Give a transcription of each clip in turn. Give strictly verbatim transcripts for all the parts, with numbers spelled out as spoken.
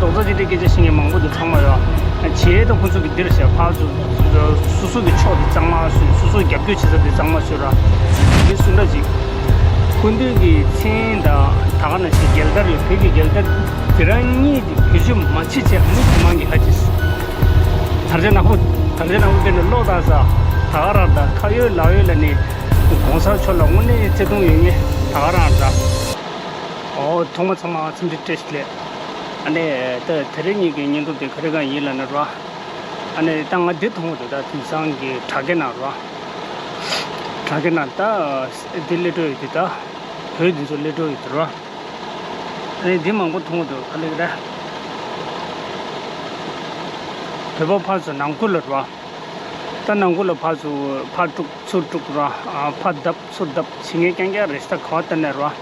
རྡོག་རྩ་གཅིག་སྒྲིལ་སྐད་ཆ་བཤད་མཁན་མང་པོ་འདུག་ཚང་མ་ཡོད། བྱས་ད་ཁོ་ཚོ་གི་འདིར་བཞག་ཕར་ཚུར་སོ་སོ་གི་ཕྱོགས་དེ་གཙང་མ་བཟོས། སོ་སོ་རྒྱབ་སྐྱོར་བྱེད་ས་དེ་གཙང་མ་བཟོས་ར། དེ་སུ་འདྲ་ཅིག་སྐུ་མདུན་གྱི་མཚན་དང་ད་ག་ནང་བཞིན་རྒྱལ་དར་ཡོད། བོད་ཀྱི་རྒྱལ་དར་དེ་རང་གཉིས་དེ་བེད་སྤྱོད་མ་བྱེད་ཅེས་ཨ་ནི་ཁོ་མང་གི་ཧ་ཅིས། དར་ཆ་ནག་པོ་དར་ཆ་ནག་པོ་དེ་ནས་ཀློག་དང་ས་ད་ག་རང་དང་ཁ་ཡོད་ལག་ཡོད་ལ་ནི་གོང་ས་མཆོག་ལ་དངོས་གནས་བརྩེ་དུང་ཡོད་ངེས་ད་ག་རང་དང་། ཨོ་ཐོག་མ་ཚང་མ་འཚམས་འདྲི་བཀྲ་ཤིས་བདེ་ལེགས། ཨ་ནི་ད་དེ་རིང་ཉིད་ཀྱི་བརྙན་ཐུང་དེ་ག་རེ་གང་ཡིན་ལབ་ན་ར། ཨ་ནི་ད་ང་འདི་མཐོང་གི་འདུག་ད་དེང་སང་གི་དྲ་རྒྱ་ནང་ར། དྲ་རྒྱ་ནང་ད་འདི་སླེབས་འགྲོ་ཡོད་འདུག་ད་བོད་འདི་ཚོ་སླེབས་འགྲོ་ཡོད་འདུག་ར། ཨ་ནི་འདི་མང་པོ་མཐོང་གི་འདུག་ག་ལེ་ག་རེ། བོད་པ་ཕར་ཚུར་ནང་ཁུལ་ལ་ར། ད་ནང་ཁུལ་ལ་ཕར་ཚུར་ཕར་དཀྲུག་ཚུར་དཀྲུག་ར། ཨ་ཕར་བརྡབ་ཚུར་བརྡབ་བྱེད་མཁན་རྐྱང་རྐྱང་རེད་ས། ད་ག་བ་ལྟ་ནས་ར།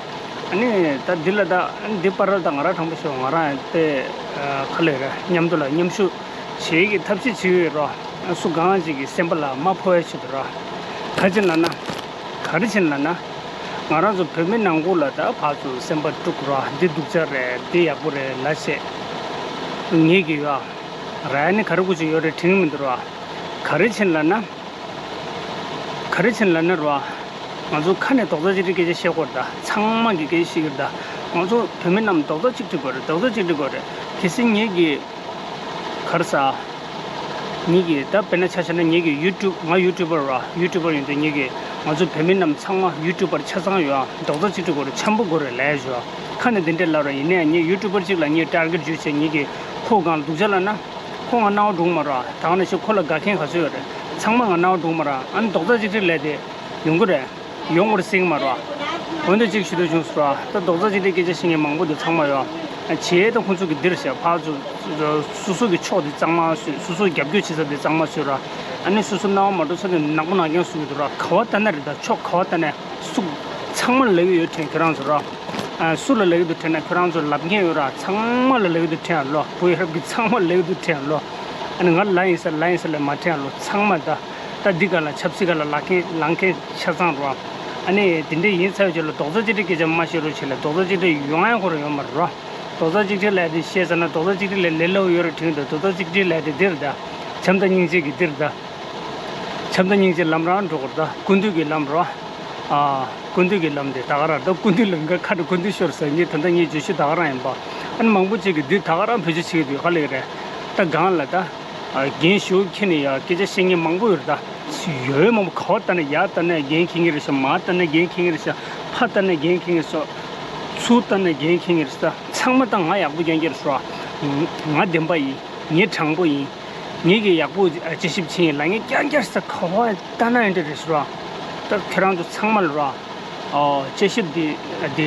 ཨ་ནི་ད་འདི་ལ་ད་འདི་པར་ད་ང་རང་དྲང་པོ་ཤོད། ང་རང་དེ་ཁ་ལས་ར་མཉམ་དུ་ལ་མཉམ་ཞུགས་བྱེད་ཀྱི་ཐབས་ཤེས་བྱེད་ཀྱི་ཡོད་ར། སུ་གང་ཅིག་གི་སེམས་པ་ལ་མ་ཕོག་ཡ་ཆེད་དུ་ར། ག་ཅི་ལབ་ན། ག་རེ་བྱས་ལབ་ན། ང་རང་ཚོ་བོད་མི་ནང་ཁུལ་ལ་ད་ཕར་ཚུར་སེམས་པ་དཀྲུག་ར། འདི་སྡུག་ཅག་རེད། འདི་ཡག་པོ་རེད་ལབ་བྱས་ངེས་ཀྱི་ཡོད་ར། ནི་ག་རེ་དགོས་ཀྱི་ཡོད་རེད་དྲན་གྱི་མི་འདུག་ར། ག་རེ་བྱས་ལབ་ན། ག་རེ་བྱས་ལབ་ན་ར། ང་ཚོ་ཁ་ནས་རྡོག་རྩ་གཅིག་སྒྲིལ་སྐད་ཆ་བཤད་དགོས་རེད། ད་ཚང་མ་གི་སྐད་ཆ་བཤད་ཀྱི་རེད། ད་ང་ཚོ་བོད་མི་རྣམས་རྡོག་རྩ་གཅིག་སྒྲིལ་དགོས་རེད། རྡོག་རྩ་གཅིག་སྒྲིལ་དགོས་རེད། གལ་སྲིད་ངེད་ཀྱི་ག་རེ་ཟ། ངེད་ཀྱི་ད་དཔེར་ན་ཆ་བཞག་ན་ངེད་ཀྱི་ཡུ་ཊུབ། ང་ཡུ་ཊུབ་པར་ར། ཡུ་ཊུབ་པར་ཡིན་དུས་ངེད་ཀྱི་ང་ཚོ་བོད་མི་རྣམས་ཚང་མ་ཡུ་ཊུབ་པར་ཆ་ཚང་ཡོད་ཨ། རྡོག་རྩ་གཅིག་སྒྲིལ་དགོས་རེད། འཆམ་པོ་དགོས་རེད་ལབ་ཡ་ཞུ་ཨ། ཁ་ནས་འདི་འདྲས་ལབ་ར། ཡིན་ནའི་ངས་ཡུ་ཊུབ་པར་གཅིག་ལ་ངས་ཊར་གེཊ་བརྒྱུད་བྱས་ངེད་ཀྱི་ཁོ་གང་ལ་སྡུག་ཅག་ལབ་ན། ཁོ་ང་རྣ་བ་འགྲོ་གི་མ་རེད་བ། ད་ག་ནང་བཞིན་ཁོ་ལ་དགའ་མཁན་ག་ཚོད་ཡོད་རེད། ཚང་མ་ང་རྣ་བ་འགྲོ་གི་མ་རེད། ཨ་ནི་རྡོག་རྩ་གཅིག་སྒྲིལ་ལས་དེ་ཡོང་གི་རེད། ཡོང་བར་སེམས་མ་རེད་བ། འོན་ཏེ་གཅིག་ཞུ་འདོད་བྱུང་སོང་ར། ད་རྡོག་རྩ་གཅིག་སྒྲིལ་སྐད་ཆ་བཤད་མཁན་མང་པོ་འདུག་ཚང་མ་ཡོད། བྱས་ད་ཁོང་ཚོ་གི་འདིར་བཞག་ཕར་ཚུར་སོ་སོ་གི་ཕྱོགས་དེ་གཙང་མ་བཟོས། སོ་སོ་རྒྱབ་སྐྱོར་བྱེད་ས་དེ་གཙང་མ་བཟོས་ར། ཨ་ནི་སོ་སོ་རྣ་བ་མ་འགྲོ་ས་དེ་ནག་པོ་ནག་རྐྱང་བཟོ་གི་འདུག་ར། ག་བ་ལྟ་ན་རེད། ད་ཕྱོགས་ག་བ་ལྟ་ན་སུ་ཚང་མ་ལབ་ཀྱི་ཡོད་དྲན་ཁྱོད་རང་ཚོ་ར། ཨ་སུ་ལ་ལབ་ཀྱི་འདུག་དྲན་ན་ཁྱོད་རང་ཚོ་ལབ་མཁན་ཡོད་ར། ཚང་མ་ལ་ལབ་ཀྱི་འདུག་དྲན་ཨ་ལོ། བུ་ཡ་རབས་ཀྱི་ཚང་མ་ལ་ལབ་ཀྱི་འདུག་དྲན་ཨ་ལོ། ཨ་ནི་ང་ལ་ཡིན་ས་ལ་ཡིན་ས་ལ་མ་དྲན་ཨ་ལོ། ཚང་མ་ད་ད་འདི་ག་ལ་ཆབ་སྲིད་ག་ལ་ལབ་མཁན་ལབ་མཁན་ཆ་ཚང་ར། ཨ་ནི་དེ་འདྲ་ཡིན་ཚར་བའི་རྗེས་ལ་རྡོག་རྩ་གཅིག་སྒྲིལ་སྐད་ཆ་མ་བཤད་རོགས་བྱེད་ལ། རྡོག་རྩ་གཅིག་སྒྲིལ་ཡོང་ཡ་ཁོ་རང་ཡོད་མ་རེད་ར། རྡོག་རྩ་གཅིག་སྒྲིལ་ལབ་དེ་བཤད་ཟེར་ན་རྡོག་རྩ་གཅིག་སྒྲིལ་ལས་ལས་སླ་པོ་ཡོད་རེད་དྲན་གྱི་འདུག་རྡོག་རྩ་གཅིག་སྒྲིལ་ལབ་དེ་འདིར་ད། བྱམས་དང་སྙིང་རྗེ་གི་འདིར་ད། བྱམས་དང་སྙིང་རྗེའི་ལམ་རང་འགྲོ་དགོས་རེད་ད། ཀུན་འདུས་ཀྱི་ལམ་རོ། ཨ། ཀུན་འདུས་ཀྱི་ལམ་དེ་ད་ག་རང་ད། ཀུན་འདུས་ལམ་ག་ཁ་དུ་ཀུན་འདུས་ཤོར་ཟེར་ངས་ད་ལྟ་ངའི་བརྗོད་གཞི་ད་ག་རང་ཡིན་པ། ཨ་ནི་མང་པོ་ཅིག་གིས་འདི་ད་ག་རང་བེད་སྤྱོད་བྱེད་ཀྱི་འདུག་ག་ལེ་རེད། ད་གང་ལ་ད། ཨ། རྒན་ཞུ་ཁྱེད་ནས་ཡ་སྐད་ཆ་བཤད་མཁན་མང་པོ་ཡོད་རེད་ད། ཡོད་ཡོད་མང་པོ། ག་བ་ལྟ་ན་ཡ་ལྟ་ན་རྒན་མཁྱེན་གྱི་རེད་ཤག་མ་ལྟ་ན་རྒན་མཁྱེན་གྱི་རེད་ཤག་ཕ་ལྟ་ན་རྒན་མཁྱེན་གྱི་རེད་ཤག་ཚུར་ལྟ་ན་རྒན་མཁྱེན་གྱི་རེད་ཤག་ཚང་མ་ད་ང་ཡག་པོ་རྒན་མཁྱེན་རེད་ཤག་ང་བདེན་པ་ཡིན། ངས་དྲང་པོ་ཡིན། ངེད་ཀྱིས་ཡག་པོ་དཔྱད་ཞིབ་བྱས་ཡིན་ལབ་མཁན་རྐྱང་རྐྱང་ས་ག་བ་ལྟ་ན་ཡང་འདྲ་རེད་ཟེར་བ། ད་ཁྱེད་རང་ཚོ་ཚང་མ་ལ་ར། ཨོ། དཔྱད་ཞིབ་འདི་འདི་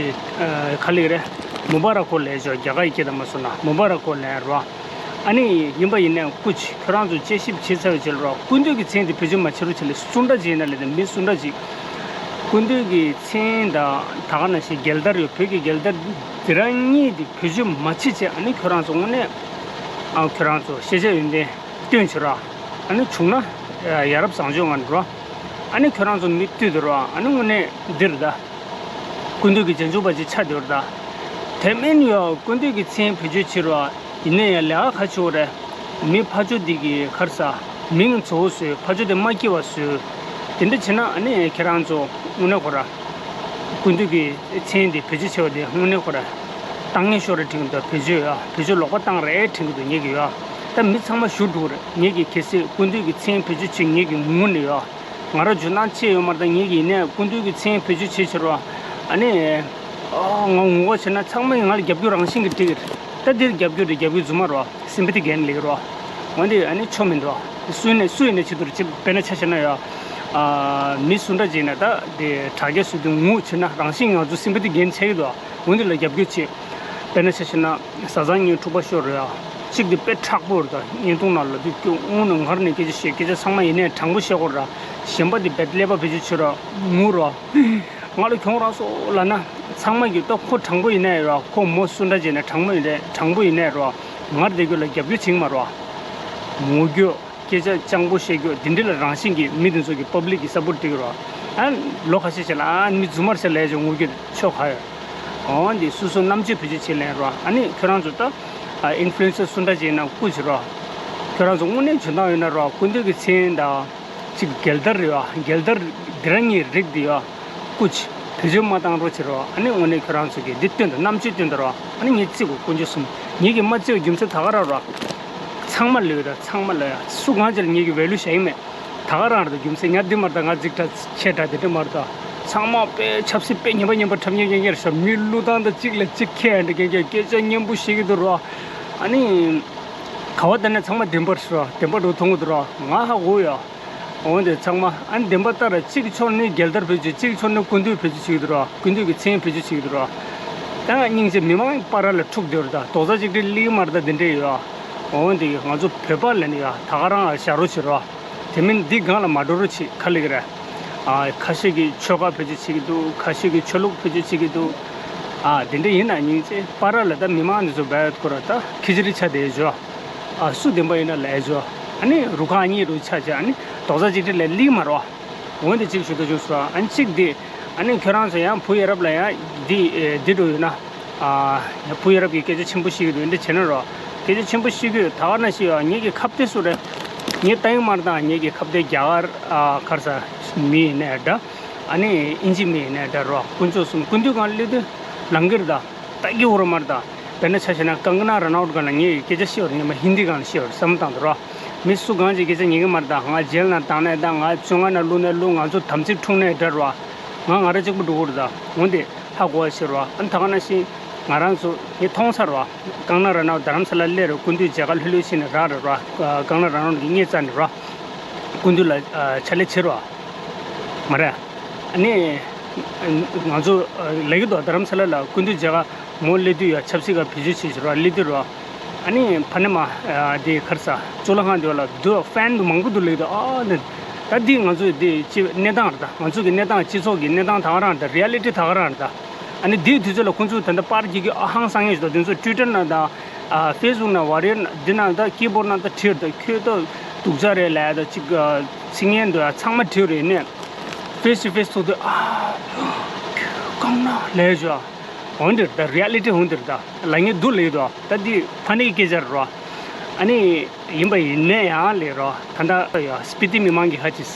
ག་ལེ་རེད། མུ་བ་ར་ཀོ་ལབ་ཞོག་རྒྱ་གར་ཡི་སྐད་དང་མ་སོང་ན་མུ་བ་ར་ཀོ་ལབ་ར། ཨ་ནི་ཡིན་པ་ཡིན་ནའང་སྐུ་མཁྱེན་ཁྱོད་རང་ཚོ་དཔྱད་ཞིབ་བྱས་ཚར་བའི་རྗེས་ལ་ར། སྐུ་མདུན་གྱི་མཚན་དེ་བེད་སྤྱོད་མ་བྱེད་རོགས་བྱེད་ལ། སུ་འདྲ་ཅིག་ཡིན་ན་ལས་དེ་མི་སུ་འདྲ་ཅིག་སྐུ་མདུན་གྱི་མཚན་དང་ད་ག་ནང་བཞིན་རྒྱལ་དར་ཡོད། བོད་ཀྱི་རྒྱལ་དར་འདི་རང་གཉིས་དེ་བེད་སྤྱོད་མ་བྱེད་ཅེས་ཨ་ནི་ཁྱོད་རང་ཚོ་དངོས་གནས། ཨ། ཁྱོད་རང་ཚོ་ཤེས་བྱ་ཡོན་ཏན་སྟོན་བྱོས་ར། ཨ་ནི་བྱུང་ན་ཡ་རབས་བཟང་སྤྱོད་ངང་འགྲོ། ཨ་ནི་ཁྱོད་རང་ཚོ་མི་བཏུལ་དུ་ར། ཨ་ནི་དངོས་གནས་འདིར་ད། སྐུ་མདུན་གྱི་རྗེས་འཇུག་པ་ཅིག་ཆགས་བསྡད་ར་ད། དེ་མིན་ཡ་སྐུ་མདུན་གྱི་མཚན་བེད་སྤྱོད་བྱེད་ར། ཡིན་ན་ཡང་ལས་ཀ་ག་ཆེ་བོ་རེད། མི་ཕར་ཕྱོགས་འདི་གི་ག་རེ་ཟ། མིང་བཟོ་བོ་བཟོས། ཕར་ཕྱོགས་དེ་མ་སྐྱིད་པ་བཟོས། དེ་འདྲ་བྱས་ན་ཨ་ནི་ཁྱེད་རང་ཚོ་དངོས་གནས་ཁོ་ར། སྐུ་མདུན་གྱི་མཚན་དེ་བེད་སྤྱོད་བྱས་པ་དེ་དངོས་གནས་ཁོ་ར། བཏང་ངན་ཤོར་རེད་དྲན་གྱི་འདུག་བེད་སྤྱོད་ཡ། བེད་སྤྱོད་ལོག་པ་བཏང་རེད་དྲན་གྱི་འདུག་ངེད་ཀྱི་ཡ། ད་མི་ཚང་མ་ཞུ་འགྲོ་གི་རེད། ངེད་ཀྱི་གལ་སྲིད་སྐུ་མདུན་གྱི་མཚན་བེད་སྤྱོད་བྱེད་ངེད་ཀྱི་ངུ་ནས་ཡ། ང་རང་འཇོན་ཐང་ཆེ་ཡོད་མ་རེད། ད་ངེད་ཀྱི་ཡིན་ནའི་སྐུ་མདུན་གྱི་མཚན་བེད་སྤྱོད་བྱེད་ཕྱིར་རོ། ཨ་ནི། ཨ། ང་ངོ་རྒོལ་བྱས་ན་ཚང་མས་ང་ལ་རྒྱབ་སྐྱོར་རང་བཞིན་གྱིས་སྤྲད་ཀྱི་རེད། ད་འདིར་རྒྱབ་སྐྱོར་རེད། རྒྱབ་སྐྱོར་རྫུན་མ་རོ། སིམ་པ་ཐི་གན་ལེགས་རོ། འོན་ཏེ་ཨ་ནི་ཆོ་མི་འདུག་སུ་ཡིན་ནའི་སུ་ཡིན་ནའི་ཆེད་དུ་ཅིག་དཔེར་ན་ཆ་བཞག་ན་ཡ། ཨ། མི་སུ་འདྲ་ཅིག་ཡིན་ན་ད་དེ་དྲ་རྒྱ་སུ་དེ་ངུ་བྱས་ན་རང་བཞིན་ང་ཚོ་སིམ་པ་ཐི་གན་ཆགས་ཀྱི་འདུག་འོན་ཏེ་ལ་རྒྱབ་སྐྱོར་བྱེད། དཔེར་ན་ཆ་བཞག་ན། བཟའ་ཚང་གཉིས་འཁྲུག་པ་ཤོར་རེད་ཨ། གཅིག་དེ་དཔེ་མཁྲེགས་པོ་རེད་ད། བརྙན་ཐུང་ནང་ལ་དུས་སྐྱོ་དངོས་ནས་ངར་ནས་སྐད་ཆ་བཤད། སྐད་ཆ་ཚང་མ་ཡིན་ནའི་དྲང་པོ་བཤད་དགོས་རེད། གཞན་པ་དེ་བེད་ཀླད་པ་བེད་སྤྱོད་བྱེད་ར་ངུ་ར། ང་ལ་གྱོང་རག་སོང་ལབ་ན། ཚང་མ་གིས་ད་ཁོ་དྲང་པོ་ཡིན་ནའི་ར། ཁོ་མོ་སུ་འདྲ་བྱས་ནས་དྲང་པོ་ཡིན་རེད། དྲང་པོ་ཡིན་ནའི་ར། ངར་བསྡད་རྒྱུ་ལ་རྒྱབ་སྐྱོར་བྱེད་ཀྱི་མ་རེད་ཨ། ངུ་རྒྱུ། སྐད་ཆ་སྤྱང་པོ་བཤད་རྒྱུ་འདི་འདྲ་ལ་རང་བཞིན་གྱིས་མི་དེ་ཚོ་གིས་པབ་ལིག་གིས་སབ་པོར་སྤྲད་ཀྱི་རེད། ཨ། ལོ་ཁ་ཤས་ཤིག་ལ་ཨ་མི་རྫུན་མ་རེད་ཟེར་ལབ་ཡ་ཅིག་ངུ་རྒྱུ་ཆོ་ག་ཡོད། འོ་འདི་སོ་སོ་རྣམ་དཔྱོད་བེད་སྤྱོད་བྱེད་ལེན་རོགས། ཨ་ནི་ཁྱོད་རང་ཚོ་ད་ ཨ་ཨིན་ཕུ་ལུ་ཨེན་སར་སུ་འདྲ་ཅིག་ཡིན་ན་སྐུ་མཁྱེན་རོགས། ཁྱོད་རང་ཚོ་དངོས་གནས་འཇོན་ཐང་ཡོད་ན་རོགས། སྐུ་མདུན་གྱི་མཚན་དང་ཅིག་རྒྱལ་དར་ཡོད། རྒྱལ་དར་འདི་རང་གཉིས་རིགས་འདི་ཡོད། སྐུ་མཁྱེན། བེད་སྤྱོད་མ་བཏང་རོགས་བྱེད་རོགས། ཨ་ནི་དངོས་གནས་ཁྱོད་རང་ཚོ་གིས་འདི་སྟོན་དང་། རྣམ་དཔྱོད་སྟོན་དང་རོགས། ཨ་ནི་ངས་བརྩི་གོ་དཀོན་མཆོག་གསུམ། ངེད་ཀྱིས་མ་བརྩི་བའི་རྒྱུ་མཚན་ད་ག་རང་རོགས། ཚང་མ་ལོས་དང་། ཚང་མ་ལོས་ཡ། སུ་གང་ཅིག་ལ་ངེད་ཀྱིས་ཝེ་ལུ་བཞག་གི་མེད། ད་ག་རང་རེད་དོ། རྒྱུ་མཚན་ཉག་འདི་མ་རེད་ད། ང་འཛིག་གྲྭ་ཆེ་དྲགས་དེ་འདྲ་མ་རེད་ད། ཚང་མ་དཔེ་ཆབ་སྲིད་དཔེ་ངན་པ་ངན་པ་འཁྲབ་མཁན་རྐྱང་རྐྱང་རེད་ཤག་མི་བླུག་སྟངས་དང་གཅིག་ལ་གཅིག་ཁྱད་འདྲ་རྐྱང་རྐྱང་། སྐད་ཆ་སྙན་པོ་བཤད་ཀྱི་འདུག་རོ། ཨ་ནི་ག་བ་ལྟ་ན་ཚང་མ་བདེན་པ་རེད་ཤག་བདེན་པ་འདྲ་མཐོང་གི་འདུག་རོ། ང་ཧ་གོ་ཡོད། འོན་ཏེ་ཚང་མ་ཨ་ནི་བདེན་པ་ལྟར་གཅིག་ཕྱོགས་ནས་རྒྱལ་དར་བེད་སྤྱོད། གཅིག་ཕྱོགས་ནས་སྐུ་མདུན་བེད་སྤྱོད་བྱེད་ཀྱི་འདུག་རོ། སྐུ་མདུན་གྱི་མཚན་བེད་སྤྱོད་བྱེད་ཀྱི་འདུག་རོ། ད་ང་སྙིང་རྗེ། མི་མང་པར་ལ་འཁྲུག་བསྡད་ཡོད་རེད་ད། རྡོག་རྩ་གཅིག་སྒྲིལ་སླེབས་མ་རེད་ད། འདི་འདྲས་ཡོད། འོན་ཏེ་ང་ཚོ་བོད་པ་ལ་ནི་ཡ་ད་ག་རང་བཞག་རོགས་བྱེད་རོགས། དེ་མིན་འདི་སྒང་ལ་མ་འགྲོ་རོགས་བྱེད། ག་ལེ་གི་རེད། ཨ་ཁ་ཤས་ཀྱིས་ཆོལ་ཁ་བེད་སྤྱོད་བྱེད་ཀྱི་འདུག་ཁ་ཤས་ཀྱིས་ཆོས་ལུགས་བེད་སྤྱོད་བྱེད་ཀྱི་འདུག་ཨ་དེ་འདྲ་ཡིན་ན་སྙིང་རྗེ། པར་ལ་ད་མི་མང་འདི་ཚོ་བལ་ཁོ་ར་ད་ཁི་ཅི་རི་ཆ་དེ་བྱོས། ཨ་སུ་བདེན་པ་ཡིན་ན་ལས་བྱོས། ཨ་ནི་རུ་ཁག་གཉིས་རུ་ཆ་བྱས། ཨ་ནི་རྡོག་རྩ་གཅིག་སྒྲིལ་ལ་སླེབས་མ་རོགས། འོན་ཏེ་གཅིག་ཞུ་ད་བྱུང་སོང་། ཨ་ནི་གཅིག་འདི། ཨ་ནི་ཁྱོད་རང་ཚོ་ཡང་བུ་ཡ་རབས་ལ་ཡང་འདི་ཨེ་འདི་འགྲོ་ཡོད་ན། ཨ་ཡང་བུ་ཡ་རབས་ཀྱི་སྐད་ཆ་ཆེན་པོ་ཞིག་འདུག་འདི་བྱས་ན་རོ། སྐད་ཆ་ཆེན་པོ་ཞིག་གི་ད་ག་ན་ཞིག་ཡོད། ངེད་ཀྱི་ཁ་བརྡ་སུ་རེད། ངས་ལྟ་ཡིན་མར་དང་། ངེད་ཀྱི་ཁ་བརྡ་རྒྱ་གར་ཨ་གར་ས་མི་ཡིན་ནའི་འདྲ། ཨ་ནི་ཨིན་ཇི་མི་ཡིན་ནའི་འདྲ་རོ། དཀོན་མཆོག་གསུམ། སྐུ་མདུན་སྒང་སླེབས་དུས་ལང་གི་རེད་ད། ལྟ་གི་འོ་ར་མར་ད། དཔེར་ན་ཆ་བཞག་ན་ཀང་ཀ་ན་ར་ནའོ་ཊ་སྒང་ལ་ངས་སྐད་ཆ་བཤད་པ་རེད། ངས་མ་ཧིན་དི་སྒང་ལ་བཤད་པ་རེད་བསམ་བཏང་འདུག་རོ། མི་སུ་གང་ཅིག་སྐད་ཆ་ཉན་གི་མ་རེད་ད། ང་རྗེས་ལ་ན་བཏང་ནས་ད། ང་བཙོན་ཁང་ན་བླུགས་ནས་བླུགས། ང་ཚོ་དམ་ཚིག་འཁྲུག་ནས་འདྲ་རོ། ང་ང་རང་གཅིག་པུ་འགྲོ་གི་རེད་ད། འོན་ཏེ་ཧ་གོ་བ་ཞིག་རོ། ཨ་ནི་ད་ག་ནང་བཞིན་ང་རང་ཚོ་ངས་མཐོང་ཚར་རོ། ཀང་ཀ་ན་ར་ནའོ་ཊ་རྡ་རམ་ས་ལ་སླེབས་རོ། སྐུ་མདུན་མཇལ་ཁ་ལྷོད་ལྷོད་བྱས་ནས་རག་རེད་རོ། ཀང་ཀ་ན་ར་ནའོ་ཊ་གི་སྙེ་རྩ་ནས་རོ། སྐུ་མདུན་ལ་ཕྱག་ལས་བྱེད་རོ། མ་རེད། ཨ་ནི་ང་ཚོ་ལབ་ཀྱི་འདུག་རྡ་རམ་ས་ལ་ལ་སྐུ་མདུན་མཇལ་ཁ་མོ་སླེབས་དུས་ཡ་ཆབ་སྲིད་ཀ་བེད་སྤྱོད་བྱེད་ཞིག་རོ། སླེབས་དུས་རོ། ཨ་ནི་ཕ་ནི་མ་དེ་གར་ས་གཙུག་ལག་ཁང་དེ་ལ་འདུག་ཕན་དུ་མང་པོ་འདུག་ལབ་ཀྱི་འདུག་ཨ་ནི་ད་འདི་ང་ཚོ་དེ་ཅི་གནས་སྟངས་རེད་ད། ང་ཚོ་གི་གནས་སྟངས། སྤྱི་ཚོགས་ཀྱི་གནས་སྟངས་ད་ག་རང་རེད་ད། རི་ཡ་ལི་ཊི་ད་ག་རང་རེད་ད། ཨ་ནི་དེའི་དུས་ཚོད་ལ་ཁོང་ཚོས་ད་ལྟ་པར་རྒྱག་གི་ཨ་ཧང་སང་ངེ་ཞིག་འདུག་དེ་ཚོ་ཊུའི་ཊར་ནང་དང་། ཨ་ཕེ་སི་བུག་ནང་། ཝར་ཡར་ནང་། འདི་ནང་ད་ཀི་བོར་ནང་ད་བྲིས་ད། ཁྱོད་ད་སྡུག་ཅག་རེད་ལབ་ད། ཅིག་ཚིག་ངན་འདུག་ཡ། ཚང་མ་བྲིས་རེད་ནས། ཕེ་སི་ཕེ་སི་ཐུག་དུས་ཨ་ཀང་ཀ་ན་ལབ་ཞོ། འོན་ཏེ་ད་རི་ཡ་ལི་ཊི་འོན་ཏེ་ད་ལབ་ངེས་འདུག་ལབ་ཀྱི་འདུག་ད་འདི་ཕ་ནི་གི་སྐད་ཆ་རེད་རོ། ཨ་ནི་ཡིན་པ་ཡིན་ནའི་ཡང་ལབ་རོ། ད་ད་ཡ་སྤི་ཏི་མི་མང་གི་ཧ་ཅིས།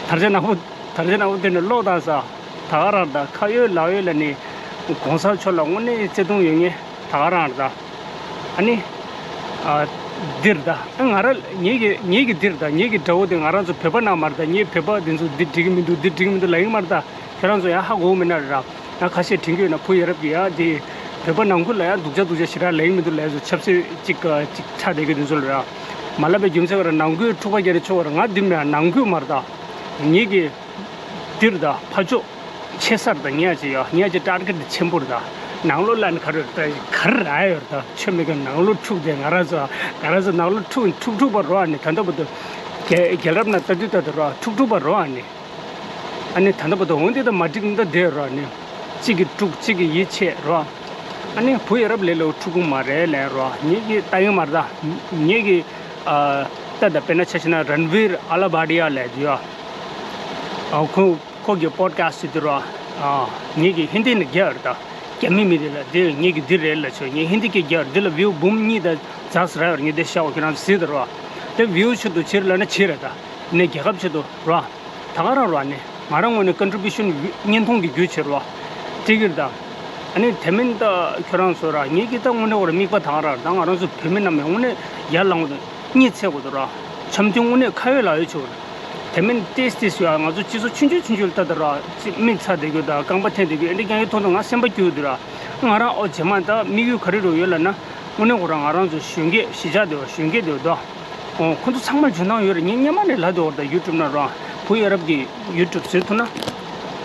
དར་ཆ་ནག་པོ། དར་ཆ་ནག་པོ་དེ་ནས་ལོག་བཏང་ས། ད་ག་རང་ད། ཁ་ཡོད་ལག་ཡོད་ལ་ནི་གོང་ས་མཆོག་ལ་དངོས་གནས་བརྩེ་དུང་ཡོད་ངེས་ད་ག་རང་ད། ཨ་ནི། ཨ། འདིར་ད། ཨ་ང་ར་ངེད་ཀྱི་ངེད་ཀྱི་འདིར་ད། ངེད་ཀྱི་དགྲ་བོ་དེ་ང་རང་ཚོ་བོད་པ་ནང་མ་རེད་ད། ངས་བོད་པ་འདི་ཚོ་འདི་འགྲིག་གི་མི་འདུག་འདི་འགྲིག་གི་མི་འདུག་ལབ་ཀྱི་མ་རེད་ད། ཁྱོད་རང་ཚོ་ཡང་ཧ་གོ་གི་མེད་ན་རེད་ར། ང་ཁ་ཤས་དྲན་གྱི་ཡོད་ན། བུ་ཡ་རབས་ཀྱི་ཡ་དེ་བོད་པ་ནང་ཁུལ་ལ་ཡང་སྡུག་ཅག་སྡུག་ཅག་ཞེ་དྲག་ལབ་ཀྱི་མི་འདུག་ལབ་ཡ་ཚོ། ཆབ་སྲིད་ཅིག་ཅིག་ཆགས་བསྡད་ཀྱི་དེ་ཚོ་ལ་ར། མ་ལབ་པའི་རྒྱུ་མཚན་ག་རེ། ནང་ཁུལ་འཁྲུག་པ་རྒྱག་རེ་ཆོག་ག་རེ། ང་འདི་མེད་ནང་ཁུལ་མ་རེད་ད། ངེད་ཀྱི་འདིར་ད་ཕ་ཕྱོགས་ཆེ་སར་ད། ངེད་ཅི་ཡོད། ངེད་ཅི་ཊར་གེ་ཊི་ཆེན་པོ་རེད་ད། ནང་ལོགས་ལ་ནི་ག་རེ་རེད་ད། ག་རེ་རག་ཡོད་རེད་ད། ཆོ་མེད་གི། ནང་ལོགས་འཁྲུག་དེ་ང་རང་ཚོ་ང་རང་ཚོ་ནང་ལོགས་འཁྲུག་འཁྲུག་འཁྲུག་པ་རོ། ཨ་ནི་ད་ལྟ་བར་དུ་རྒྱལ་རྒྱལ་རབས་ནང་ལྟ་དུས་ལྟ་དུས་རོ། འཁྲུག་འཁྲུག་པ་རོ། ཨ་ནི། ཨ་ནི་ད་ལྟ་བར་དུ་འོང་དེ་ད་མ་འགྲིག་ན་ད་བསྡད་རོ། ཨ་ནི་གཅིག་གིས་དཀྲུག་གཅིག་གིས་ཡིད་ཆེས་རོ། ཨ་ནི་བུ་ཡ་རབས་ལས་སླ་པོ་འཁྲུག་གི་མ་རེད་ལབ་རོ། ངེད་ཀྱི་ལྟ་ཡིན་མ་རེད་ད། ངེད་ཀྱི་ཨ་ད་ད་དཔེར་ན་ཆ་བཞག་ན་རན་བིར་ཨ་ལ་བྷ་ཏི་ཡ་ལབ་ཡོད། ཨ་ཁོ་ཁོ་གི་པོ་ཌི་ཁ་སི་ཊི་ཟེར་དུས་རོ། ཨ་ངེད་ཀྱི་ཧིན་དི་ནས་རྒྱག་རེད་ད། རྒྱ་མི་མི་རེད་ལ་དེ་ངེད་ཀྱི་འདི་རེད་ལབ་ཆོག་ངས་ཧིན་དི་སྐད་རྒྱག་རེད། འདི་ལ་བིའུ་འབུམ་གཉིས་དང་ཛ་ཟེར་ཡོད་རེད། ངས་འདི་བཞག་པ་ཁྱེད་རང་ཚོ་གཟིགས་དང་རོ། དེ་བིའུ་ཆེད་དུ་བྱེད་རེད་ལབ་ན་བྱེད་རེད་ད། ནས་རྒྱལ་ཁབ་ཆེད་དུ་རོ། ད་ག་རང་རོ། ཨ་ནི་ང་རང་ངོས་ནས་ཀོན་ཊི་བྷུ་ཤན་བརྙན་ཐུང་གི་བརྒྱུད་བྱེད་རོ། སྤྲད་ཀྱི་རེད་ད། ཨ་ནི་དེ་མིན་ད་ཁྱོད་རང་ཚོ་ར། ངེད་ཀྱི་ད་དངོས་གནས་ཁོ་ར་མིག་པ་ད་ག་རང་རེད་ད། ང་རང་ཚོ་བོད་མི་རྣམས་ནས་དངོས་གནས་ཡར་ལངས་དགོས་འདུག་གཉིད་སད་དགོས་འདུག་ར། འཆམ་མཐུན་དངོས་གནས་ཁ་ཡོད་ལག་ཡོད་བྱེད་དགོས་རེད། དེ་མིན་ཏིས་ཏིས་ཡ་ང་ཚོ་སྤྱི་ཚོགས་ཆུང་ཆུང་ཆུང་ཆུང་ལ་ལྟ་དང་ར། ཅི་མིག་ཚ་བསྡད་རྒྱུ་དང་རྐང་པ་འཐེན་བསྡད་རྒྱུ་ཨེ་འདྲ་རྐྱང་རྐྱང་མཐོང་དུས་ང་སེམས་པ་སྐྱོ་འདུག་ར། ང་རང་ཨོ་རྗེས་མ་ད་དམིགས་ཡུལ་ག་རེ་རུ་ཡོད་ལབ་ན། དངོས་གནས་ཁོ་རང་ང་རང་ཚོ་གཞོན་སྐྱེས་གཞིས་ཆགས་དེ་བ་གཞོན་སྐྱེས་དེ་བ་དོ། ཨོ་ཁོ་ཚོ་ཚང་མར་འཇོན་ཐང་ཡོད་རེད། ངས་སྔོན་མ་ནས་ལབ་འདུག་ར། ད་ཡུ་ཊུབ་ནང་ར་བུ་ཡ་རབས་ཀྱི་ཡུ་ཊུབ་ཟེར་ཐུབ་ན།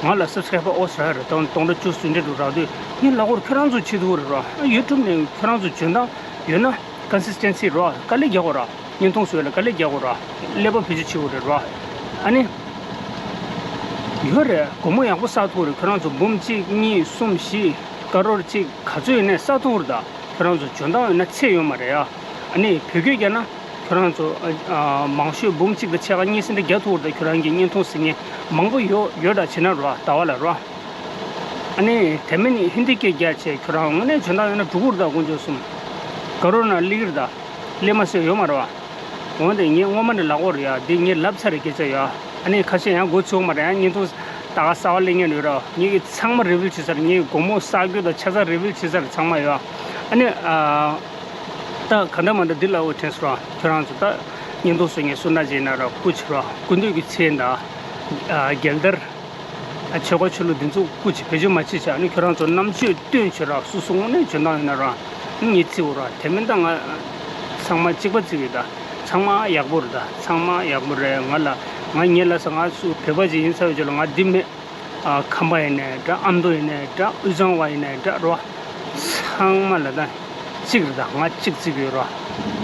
ང་ལ་སབ་སི་ཀ་རའི་བར་ཨོ་ཟེར་ཡ་རེད། སྟོང་སྟོང་ཕྲག་བཅུ་ཟིན་འདྲ་འདུག་རག་དུས་ངས་ལབ་ཀྱི་ཡོད་རེད། ཁྱོད་རང་ཚོ་བྱེད་ཐུབ་ཀྱི་རེད་ར། ཡུ་ཊུབ་ནས་ཁྱོད་རང་ཚོ་འཇོན་ཐང་ཡོད་ན། ཀོན་སིས་ཊེན་སི་རོ། དཀའ་ལས་རྒྱག་དགོས་ར། བརྙན་ཐུང་བཟོས་ལ་དཀའ་ལས་རྒྱག་དགོས་ར། ཀླད་པ་བེད་སྤྱོད་བྱེད་དགོས་རེད་རོ། ཨ་ནི། ཡོད་རེད། སྒོར་མོ་ཡག་པོ་བསགས་ཐུབ་རེད། ཁྱོད་རང་ཚོ་འབུམ་གཅིག་གཉིས་གསུམ་བཞི། ཀ་རོར་གཅིག་ག་ཚོད་ཡིན་ནའི་བསགས་ཐུབ་རེད་ད། ཁྱོད་རང་ཚོ་འཇོན་ཐང་ཡོད་ན་ཚད་ཡོད་མ་རེད་ཡ། ཨ་ནི་བོད་སྐད་རྒྱག་ན་ཁྱོད་རང་ཚོ་ཨ་ཨ་མང་ཤོས་འབུམ་གཅིག་དང་ཕྱེད་ཀ་གཉིས་ཟིན་འདྲ་རྒྱག་ཐུབ་རེད་ད། ཁྱོད་རང་གིས་བརྙན་ཐུང་གཟིགས་མཁན་མང་པོ་ཡོད་ཡོད་ད་བྱས་ན་རོ། ཟླ་བ་ལ་རོ། ཨ་ནི་དེ་མིན་ཧིན་དི་སྐད་རྒྱག་བྱས་ཁྱོད་རང་དངོས་གནས་འཇོན་ཐང་ཡོད་ན་འགྲོ་གི་རེད་ད། དཀོན་མཆོག་གསུམ། ག་རོ་ན་སླེབས་ཀྱི་རེད་ད། སླེབས་མ་སོང་ཡོད་མ་རེད་བ། འོན་ཏེ་ངས་སྔོན་མ་ནས་ལབ་ཀྱི་ཡོད་རེད་ཡ། འདི་ངས་ལབ་ཚར་རེད་སྐད་ཆ་ཡ། ཨ་ནི་ཁ་ཤས་ཡང་མགོ་ཚོས་མ་རེད་ཡ། བརྙན་ཐུང་ད་ག་གསར་པ་སླེབས་མཁན་ཡོད་རེད། ངས་ཀྱི་ཚང་མ་རི་བིལ་བྱེད་ཚར། ངས་སྒོར་མོ་བསགས་རྒྱུ་དང་ཆ་ཚང་རི་བིལ་བྱེད་ཚར་ཚང་མ་ཡོད། ཨ་ནི་ཨ། ད་ག་འདྲ་མ་འདྲ་འདི་ལབ་དགོས་དྲན་སོང་ར། ཁྱོད་རང་ཚོ་ད་བརྙན་ཐུང་བཟོ་མཁན་སུ་འདྲ་ཅིག་ཡིན་ན་ར་སྐུ་མཁྱེན་ར། སྐུ་མདུན་གྱི་མཚན་དང་། ཨ། རྒྱལ་དར། ཨ། ཆོལ་ཁ་ཆོས་ལུགས་འདི་ཚོ་སྐུ་མཁྱེན། བེད་སྤྱོད་མ་བྱེད་བྱས། ཨ་ནི་ཁྱོད་རང་ཚོ་རྣམ་དཔྱོད་བཏོན་བྱས་ར། སོ་སོ་དངོས་གནས་འཇོན་ཐང་ཡོད་ན་ར། ངས་བརྩི་འོ་ར། དེ་མིན་ད་ང་ཚང་མ་གཅིག་པ་བརྩི་གི་ད། ཚང་མ་ཡག་པོ་རེད་ད། ཚང་མ་ཡག་པོ་རེད། ང་ལ་ང་ངས་ལ་ས་ང་སུ་བོད་པ་ཅིག་ཡིན་ཚར་བའི་རྗེས་ལ་ང་འདི་མེད། ཨ། ཁམས་པ་ཡིན་ནའི་འདྲ། ཨ་མདོ་ཡིན་ནའི་འདྲ། དབུས་གཙང་བ་ཡིན་ནའི་འདྲ་རོ། ཚང་མ་ལ་ད་གཅིག་རེད་ད། ང་གཅིག་བརྩི་གི་ཡོད་རོ།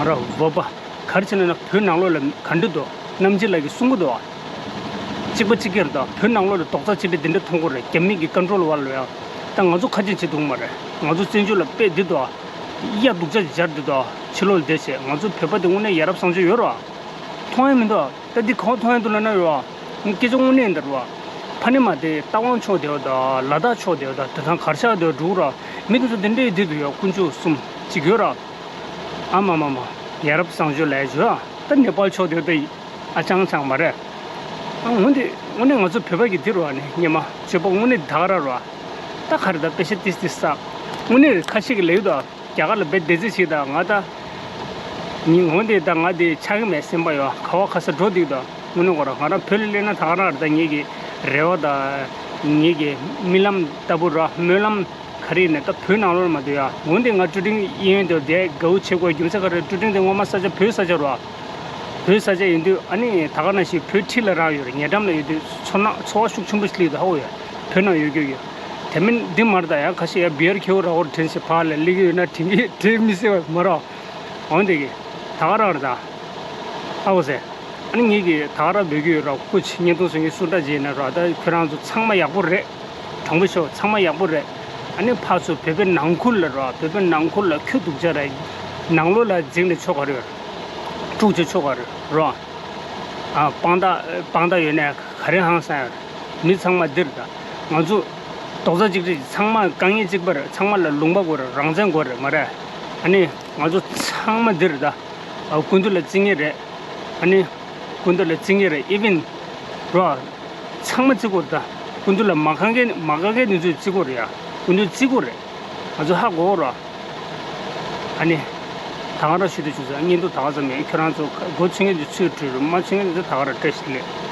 ང་ར་བོད་པ། ག་རེ་བྱས་ན་ན་བོད་ནང་ལོགས་ལ་ག་འདྲ་འདུག་རྣམ་རྒྱལ་ལགས་ཀྱིས་གསུང་གི་འདུག་གཅིག་པ་གཅིག་རྐྱང་རེད་ད། བོད་ནང་ལོགས་ལ་རྡོག་རྩ་གཅིག་སྒྲིལ་འདི་འདྲ་མཐོང་གི་རེད། རྒྱ་མི་གི་ཀོན་ཊོལ་བར་ལ་ཡ། ད་ང་ཚོ་ཁ་ཆེ་བྱེད་ཐུབ་མ་རེད། ང་ཚོ་བཙན་བྱོལ་ལ་དཔེ་འདི་འདུག་གཡག་སྡུག་ཅག་སྦྱར་འདི་འདུག་ཕྱི་ལོགས་ལ་བསྡད་བྱས། ང་ཚོ་བོད་པ་འདི་དངོས་གནས་ཡ་རབས་བཟང་སྤྱོད་ཡོད་རོ། མཐོང་ཡ་མི་འདུག་ད་འདི་གང་མཐོང་ཡ་འདུག་ལབ་ན་ཡོད། སྐད་ཆ་དངོས་གནས་འདི་རེད་བ། ཕ་ནི་མ་དེ་རྟ་དབང་ཕྱོགས་དེ་བ་དང་། ལ་དྭགས་ཕྱོགས་དེ་བ་དང་། དེ་དང་གར་ཆགས་དེ་བ་འགྲོ་ར། མི་དེ་ཚོ་དེ་འདྲའི་འདི་འདུག་ཡ། དཀོན་མཆོག་གསུམ་གཅིག་ཡོད་ར། ཨ་མ་མ་མ། ཡ་རབས་བཟང་སྤྱོད་ལས་བྱོས་ཨ། ད་ནེ་པཱལ་ཕྱོགས་དེ་བ་དང་ཨ་ཅང་ཅང་མ་རེད། ཨ། འོན་ཏེ་དངོས་གནས་ང་ཚོ་བོད་པ་གི་འདི་རེད་བ། ནི་སྙེ་མ་སྤྱོད་པ་དངོས་གནས་ད་ག་ར་རེད་བ། ད་ག་རེ་ད་དཔེ་ཆ་ཏིས་ཏིས་བསགས། དངོས་གནས་ཁ་ཤས་ཀྱི་ལས་ཡོད་དོ། རྒྱ་གར་ལ་བེད་སྡེ་རྫས་ཞིག་དང་། ང་ད་ཉིན་འོན་ཏེ་ད་ང་དེ་ཆགས་ཀྱི་མེད་སེམས་པ་ཡོད། ག་བ་ག་ས་འགྲོ་འདུག་ད། དངོས་གནས་ཁོ་རང་ང་རང་བོད་ལ་སླེབས་ན་ད་ག་རང་རེད་ད། ངེད་ཀྱི་རེ་བ་དང་ངེད་ཀྱི་རྨི་ལམ་ལྟ་བུ་ར། སྨོན་ལམ་ག་རེ་ནས་ད་བོད་ནང་ལོགས་ལ་མ་འདུག་ཡ། འོན་ཏེ་ང་ཀྲུ་ཀྲིང་གཡས་གཡོན་དུ་བསྡད་དགའ་བོ་བྱེད་དགོས་རྒྱུ་མཚན་ག་རེ། ཀྲུ་ཀྲིང་དེ་སྔོན་མ་ས་ཆ་བོད་ས་ཆ་ར། བོད་ས་ཆ་ཡིན་དུས། ཨ་ནི་ད་ག་ནང་བཞིན་བོད་འཁྲིས་ལ་རག་ཡོད་རེད། ཉེ་འགྲམ་ལ་ཡོད་དུས་ཚོར་སྣང་ཚོར་བ་ཤུགས་ཆེན་པོ་ཞིག་སླེབས་འདུག་ཧ་གོ་ཡ། བོད་ནང་ཡོད་རྒྱུ་ཡོད། དེ་མིན་འདི་མར་ད་ཡང་ཁ་ཤས་ཡ་བི་ཨར་ཁེའུ་ར་ཧོར་དྲན་བྱས་ཕར་ལ་སླེབས་ཀྱི་ཡོད་ན་དྲན་གྱི་དྲན་མི་སྲིད་པ་མ་རེད། འོན་ཏེ་གི་ད་ག་རང་རེད་ད། ཧ་གོ་སོང་། ཨ་ནི་ངེད་ཀྱིས་ད་ག་རང་འབོད་ཀྱི་ཡོད་ར། སྐུ་མཁྱེན། བརྙན་ཐུང་བཟོ་མཁན་སུ་འདྲ་ཅིག་ཡིན་ན་ར། ད་ཁྱོད་རང་ཚོ་ཚང་མ་ཡག་པོ་རེད། དྲང་པོ་ཤོད། ཚང་མ་ཡག་པོ་རེད། ཨ་ནི་ཕར་ཚུར་བོད་པའི་ནང་ཁུལ་ལ་ར། བོད་པའི་ནང་ཁུལ་ལ་ཁྱོད་སྡུག་ཅག་རེད། ནང་ལོགས་ལ་འཛིང་ནས་ཆོ་ག་རེད། དཀྲུག་བྱས་ཆོ་ག་རེད་ར། ཨ། དཔང་རྟགས་དཔང་རྟགས་ཡོད་ནས་ག་རེ་ཧང་སང་ཡ་རེད། མི་ཚང་མ་འདིར་ད། ང་ཚོ་རྡོག་རྩ་གཅིག་སྒྲིལ། ཚང་མ་དཀའ་ངལ་གཅིག་པ་རེད། ཚང་མ་ལ་ལུང་པ་དགོས་རེད། རང་བཙན་དགོས་རེད། མ་རེད། ཨ་ནི་ང་ཚོ་ཚང་མ་འདིར་ད། ཨ། སྐུ་མདུན་ལ་བརྩི་ངེས་རེད། ཨ་ནི་སྐུ་མདུན་ལ་བརྩི་ངེས་རེད། ཨི་ཝན་ར། ཚང་མ་བརྩི་དགོས་རེད་ད། སྐུ་མདུན་ལ་མ་དགའ་མཁན་མ་དགའ་མཁན་དེ་ཚོས་བརྩི་དགོས་རེད་ཡ། སྐུ་མདུན་བརྩི་དགོས་རེད། ང་ཚོ་ཧ་གོ་ར། ཨ་ནི། ད་ག་རང་ཞུ་དུ་བཅུག་ས། བརྙན་ཐུང་ད་ག་ཙམ་ཡིན། ཁྱོད་རང་ཚོ་མགོ་ཚོས་མཁན་ཚོས་ཚོས་བྲོས་རོགས། མ་ཚོས་མཁན་ཚོས་ད་ག་རང་བཀྲ་ཤིས་བདེ་ལེགས།